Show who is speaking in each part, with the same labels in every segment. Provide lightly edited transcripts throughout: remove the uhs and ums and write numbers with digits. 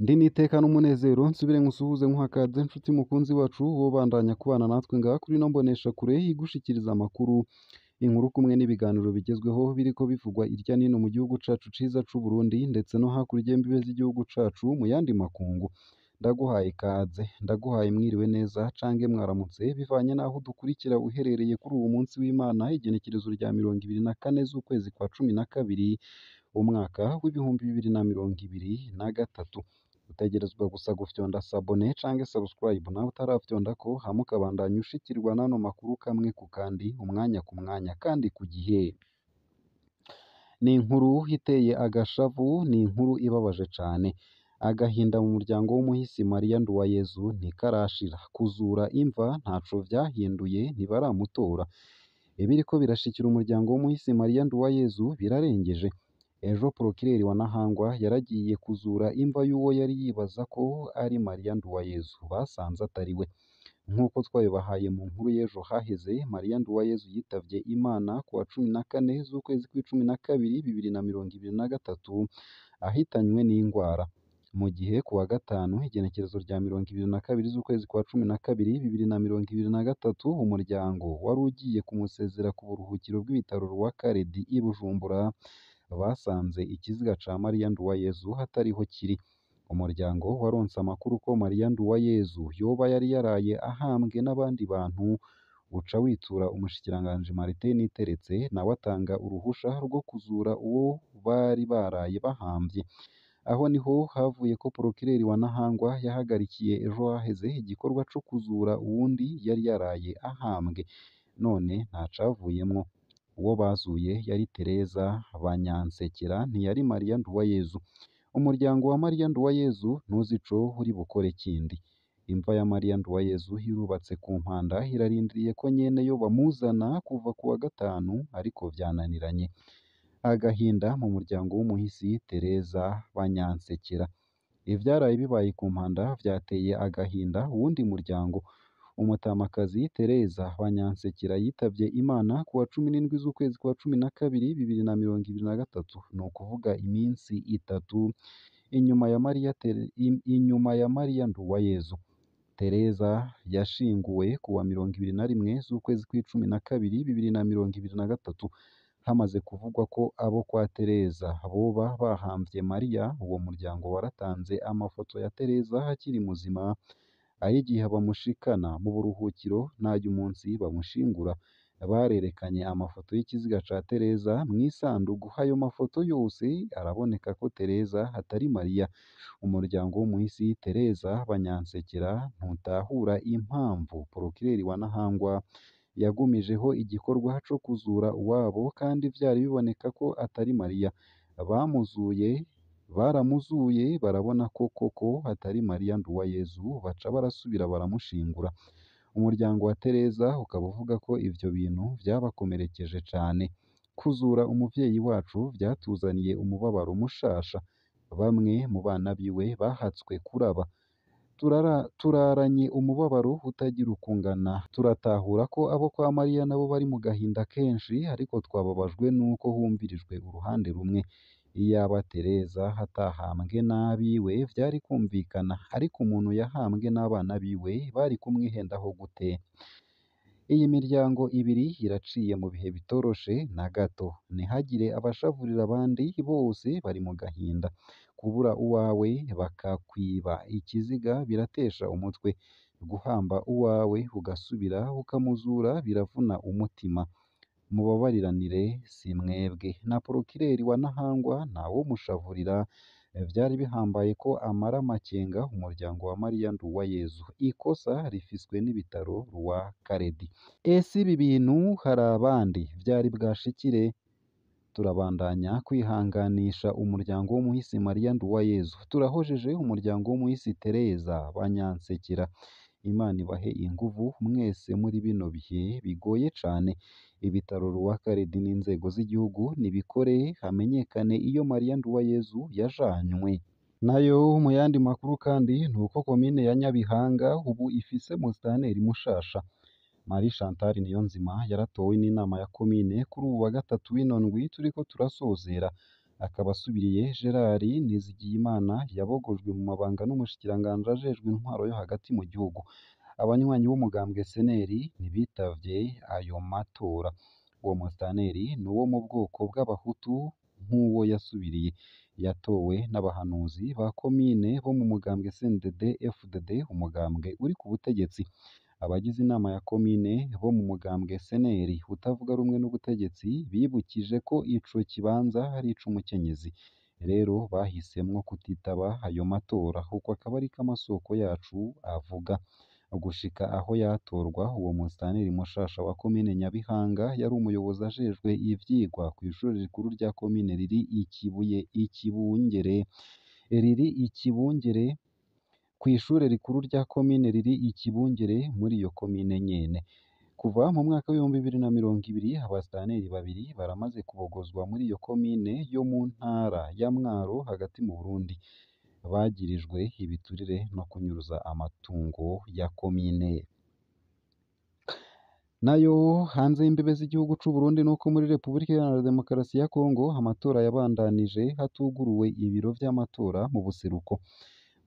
Speaker 1: Ndi n'iteka n'umunezero nsubire nkusuhuze nkuha ikaze nshuti mukunzi wacu wobandanya kubana natwe ngaha kuri ino mboneshakure igushikiriza amakuru, inkuru kumwe n'ibiganiro bigezweho biriko bivugwa irya nino mu gihugu cacu ciza c'u Burundi ndetse no hakurya y'imbibe z'igihugu cacu mu yandi makungu. Ndaguhaye ikaze, ndaguhaye mwiriwe neza cange mwaramutse bivanye n'aho udukurikira uherereye kuri uwu munsi w'Imana igenekerezo rya 24 z'ukwezi kwa 12 umwaka w'2023. Utegerezwa gusa gufyonda sabone canke subscribe nawe utarafyondako hama ukabandanya ushikirwa n'ano makuru kamwe ku kandi, umwanya ku mwanya kandi ku gihe. Ni inkuru iteye agashavu, ni inkuru ibabaje cane. Agahinda mu muryango w'umuhisi Mariya Nduwayezu ntikarashira. Kuzura imva ntaco vyahinduye ntibaramutora. Ibiriko birashikira umuryango w'umuhisi Mariya Nduwayezu birarengeje. Ejo Porokireri wa Ntahangwa yaragiye kuzura imva y'uwo yari yibaza ko ari Mariya Nduwayezu, basanze atari we. Nk'uko twabibahaye mu nkuru y'ejo haheze, Mariya Nduwayezu yitavye Imana kuwa 14 z'ukwezi kw'icumi na kabiri 2023 ahitanywe n'ingwara. Mu gihe kuwa gatanu igenekerezo rya 22 z'ukwezi kwa 12 2023 umuryango wari ugiye kumusezera ku buruhukiro bw'ibitaro rwa Karedi i Bujumbura, basanze ikiziga ca Mariya Nduwayezu atariho kiri. Umuryango waronse amakuru ko Mariya Nduwayezu yoba yari yaraye ahambwe n'abandi bantu, uca witura umushikiranganji Martin Niteretse nawe atanga uruhusha rwo kuzura uwo bari baraye bahamvye. Aho niho havuye ko Porokireri wa Ntahangwa yahagarikiye ejo haheze igikorwa co kuzura uwundi yari yaraye ahambwe, none ntacavuyemwo. Uwo bazuye yari Tereza Banyansekera ntiyari Mariya Nduwayezu. Umuryango wa Mariya Nduwayezu ntuzi ico uri bukore kindi. Imva ya Mariya Nduwayezu irubatse ku Mpanda irarindiriye ko nyeneyo bamuzana kuva kuwa gatanu ariko vyananiranye. Agahinda mu muryango w'umuhisi Tereza Banyansekera. Ivyaraye bibaye ku Mpanda vyateye agahinda uwundi muryango. Umutamakazi Tereza Banyansekera yitavye Imana kuwa 17 z'ukwezi kwa 12 2023, ni ukuvuga iminsi itatu inyuma ya Mariya Nduwayezu. Tereza yashinguwe kuwa 21 z'ukwezi kw'icumi na kabiri 2023. Hamaze kuvugwa ko abo kwa Tereza boba bahamvye Mariya, uwo muryango waratanze amafoto ya Tereza akiri muzima, ay'igihe bamushikana mu buruhukiro n'ay'umunsi bamushingura. Barerekanye amafoto y'ikiziga ca Tereza mw'isandugu. Ayo mafoto yose araboneka ko Tereza atari Mariya. Umuryango w'umuhisi Tereza Banyansekera ntutahura impamvu Porokireri wa Ntahangwa yagumijeho igikorwa co kuzura uwabo kandi vyari biboneka ko atari Mariya. Bamuzuye baramuzuye barabona ko koko atari Mariya Nduwayezu, baca barasubira baramushingura. Umuryango wa Tereza ukaba uvuga ko ivyo bintu vyabakomerekeje cane. Kuzura umuvyeyi wacu vyatuzaniye umubabaro mushasha. Bamwe mu bana biwe bahatswe kuraba. Turaranye umubabaro utagira uko ungana. Turatahura ko abo kwa Mariya nabo bari mu gahinda kenshi, ariko twababajwe n'uko humvirijwe uruhande rumwe. Iyaba Tereza atahambwe n'abiwe vyari kumvikana, ariko umuntu yahambwe n'abana biwe bari kumwihendaho gute? Iyi miryango ibiri iraciye mu bihe bitoroshe na gato. Ntihagire abashavurira abandi, bose bari mu gahinda. Kubura uwawe bakakwiba ikiziga biratesha umutwe. Guhamba uwawe ugasubira ukamuzura biravuna umutima. Mubabariranire si mwebwe. Na Porokireri wa Ntahangwa ntawomushavurira, vyari bihambaye ko amara amakenga umuryango wa Mariya Nduwayezu. Ikosa rifiswe n'ibitaro rwa Karedi. Ese ibi bintu hari abandi vyari bwashikire? Turabandanya kwihanganisha umuryango w'umuhisi Mariya Nduwayezu. Turahojeje umuryango w'umuhisi Tereza Banyansekera. Imana ibahe inguvu mwese muri bino bihe bigoye cane. Ibitaro rwa Karedi n'inzego z'igihugu nibikore hamenyekane iyo Mariya Nduwayezu yajanywe. Nayo mu yandi makuru kandi nuko komine ya Nyabihanga ubu ifise musitanteri mushasha. Marie Chantal Niyonzima yaratowe n'inama ya komine kuri uwu wa gatatu w'ino ndwi turiko turasozera. Akaba asubiriye Gerard Nizigiyimana yabogojwe mu mabanga n'umushikiranganji ajejwe intwaro yo hagati mu gihugu. Abanywanyi b'umugambwe SNL ntibitavye ayo matora. Uwo musitanteri ni uwo mu bwoko bw'abahutu nk'uwo yasubiriye. Yatowe n'abahanuzi ba komine bo mu mugambwe CNDD FDD, umugambwe uri ku butegetsi. Abagize inama ya komine bo mu mugambwe SNL utavuga rumwe n'ubutegetsi bibukije ko ico kibanza ari ic'umukenyezi. Rero bahisemwo kutitaba ayo matora, uko akaba ariko amasoko yacu avuga. Gushika aho yatorwa, uwo musitanteri mushasha wa komine Nyabihanga yari umuyobozi ajejwe ivyigwa kw'ishure rikuru rya komine riri i Kibungere riri i Kibungere kw'ishure rikuru rya komine riri i Kibungere muri iyo komine nyene. Kuva mu mwaka w'2020 abasitanteri babiri baramaze kubogozwa muri iyo komine yo mu ntara ya Mwaro hagati mu Burundi. Bagirijwe ibiturire no kunyuruza amatungo ya komine. Nayo hanze y'imbibe z'igihugu c'u Burundi nuko muri Repubulika Iharanira Demokarasi ya Kongo amatora yabandanije hatuguruwe ibiro vy'amatora mu buseruko.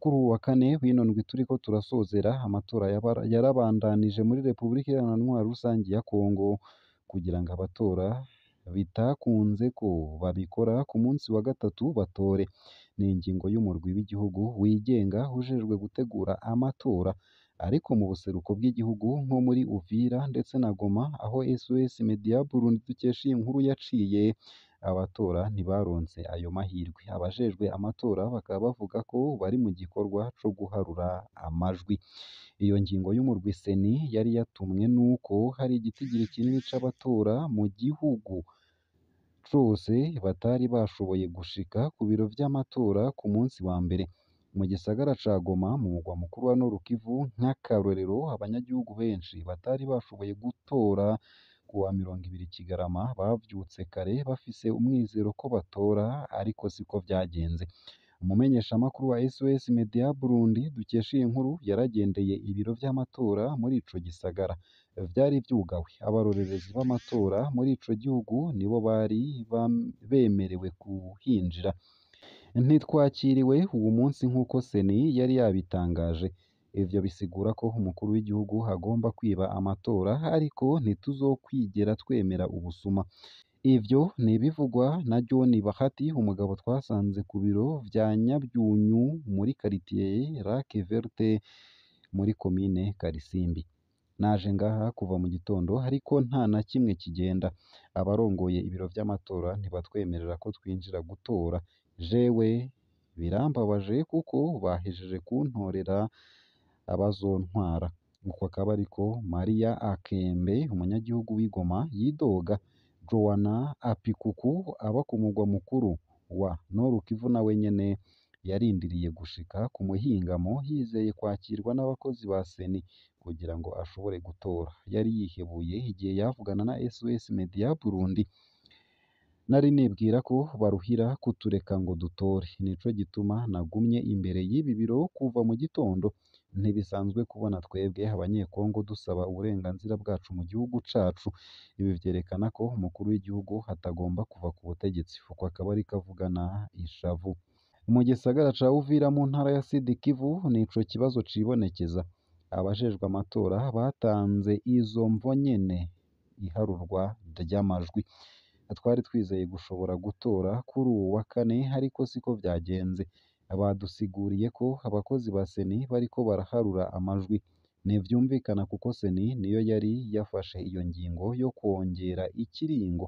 Speaker 1: Kuri uwu wa kane w'ino ndwi turiko turasozera, amatora yarabandanije muri Repubulika Iharanira Intwaro Rusangi ya Kongo kugira ngo abatora bitakunze ko babikora ku munsi wa gatatu batore. Ni ingingo y'umurwi w'igihugu wigenga ujejwe gutegura amatora, ariko mu buseruko bw'igihugu nko muri Uvira ndetse na Goma aho SOS Media Burundi dukesha iyi nkuru yaciye, abatora ntibaronse ayo mahirwe. Abajejwe amatora bakaba bavuga ko bari mu gikorwa co guharura amajwi. Iyo ngingo y'umurwi CENI yari yatumwe nuko hari igitigiri kinini c'abatora mu gihugu cose batari bashoboye gushika ku biro vy'amatora ku munsi wa mbere. Mu gisagara ca Goma mu mugwa mukuru wa Nord Kivu nk'akarorero, abanyagihugu benshi batari bashoboye gutora ku wa 20 Kigarama bavyutse kare bafise umwizero ko batora, ariko siko vyagenze. Umumenyeshamakuru wa SOS Media Burundi dukesha iyi nkuru yaragendeye ibiro vy'amatora muri ico gisagara. Vyari vyugawe. Abarorerezi b'amatora muri ico gihugu nibo bari bemerewe kuhinjira. Ntitwakiriwe uwu munsi nk'uko CENI yari yabitangaje. Ivyo bisigura ko umukuru w'igihugu agomba kwiba amatora, ariko ntituzokwigera twemera ubusuma. Ivyo ni ibivugwa na John Bahati, umugabo twasanze ku biro vya Nyabyunyu muri karitiye Lac Verte muri komine Karisimbi. Naje ngaha kuva mu gitondo ariko nta na kimwe kigenda. Abarongoye ibiro vy'amatora ntibatwemerera ko twinjira gutora. Jewe birambabaje kuko bahejeje kuntorera abazontwara. Uko akaba ariko Maria Akembe, umunyagihugu w'i Goma yidoga. Joana Apikuku aba ku mugwa mukuru wa Nord Kivu nawe nyene yarindiriye gushika ku muhingamo yizeye kwakirwa n'abakozi ba CENI kugira ngo ashobore gutora. Yari yihebuye igihe yavugana na SOS Media Burundi. Nari nibwira ko baruhira kutureka ngo dutore, nico gituma nagumye imbere y'ibi biro kuva mu gitondo. Ntibisanzwe kubona twebwe abanyekongo dusaba uburenganzira bwacu mu gihugu cacu. Ibi vyerekana ko umukuru w'igihugu atagomba kuva ku butegetsi. Uko akaba ariko avugana ishavu. Mu gisagara ca Uvira mu ntara ya Sud Kivu nico kibazo cibonekeza. Abajejwe amatora batanze izo mvo nyene iharurwa ry'amajwi. Twari twizeye gushobora gutora kuri uwu wa kane ariko siko vyagenze. Badusiguriye ko abakozi ba CENI bariko baraharura amajwi. Ntivyumvikana kuko CENI niyo yari yafashe iyo ngingo yo kwongera ikiringo.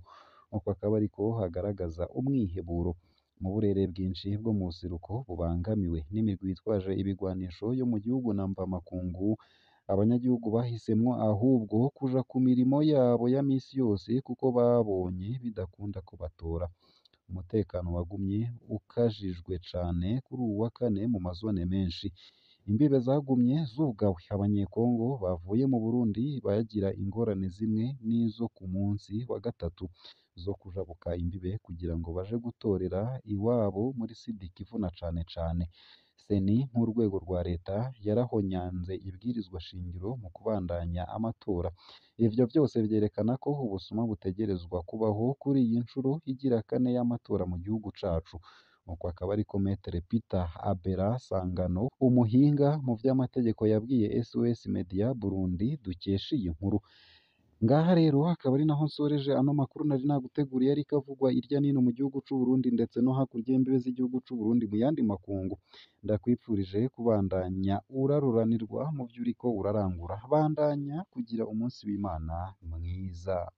Speaker 1: Uko akaba ariko hagaragaza umwiheburo mu burere bwinshi bwo mu buseruko bubangamiwe n'imigwi yitwaje ibigwanisho yo mu gihugu na mvamakungu. Abanyagihugu bahisemwo ahubwo kuja ku mirimo yabo ya misi yose kuko babonye bidakunda ko batora. Umutekano wagumye ukajijwe cane kuri uwu wa kane mu mazone menshi. Imbibe zagumye zugawe. Abanyekongo bavuye mu Burundi bagira ingorane zimwe n'izo ku munsi wa gatatu zo kujabuka imbibe kugira ngo baje gutorera iwabo muri Sud Kivu na cane cane. Seni nk'urwego rwa leta yarahonyanze ibwirizwa shingiro mu kubandanya amatora. Ivyo vyose vyerekana ko ubusuma butegerezwa kubaho kuri iyi nshuro igira kane y'amatora mu gihugu cacu. Uko akaba ariko Maître Peter Abera Sangano, umuhinga mu vy'amategeko, yabwiye SOS Media Burundi dukesha iyi nkuru. Ngaha rero akaba ari naho nsoreje ano makuru nari naguteguriye ariko avugwa irya nino mu gihugu c'u Burundi ndetse no hakurya y'imbibe z'igihugu c'u Burundi mu yandi makungu. Ndakwipfurije kubandanya uraruranirwa mu vyo uriko urarangura. Bandanya kugira umunsi w'Imana mwiza.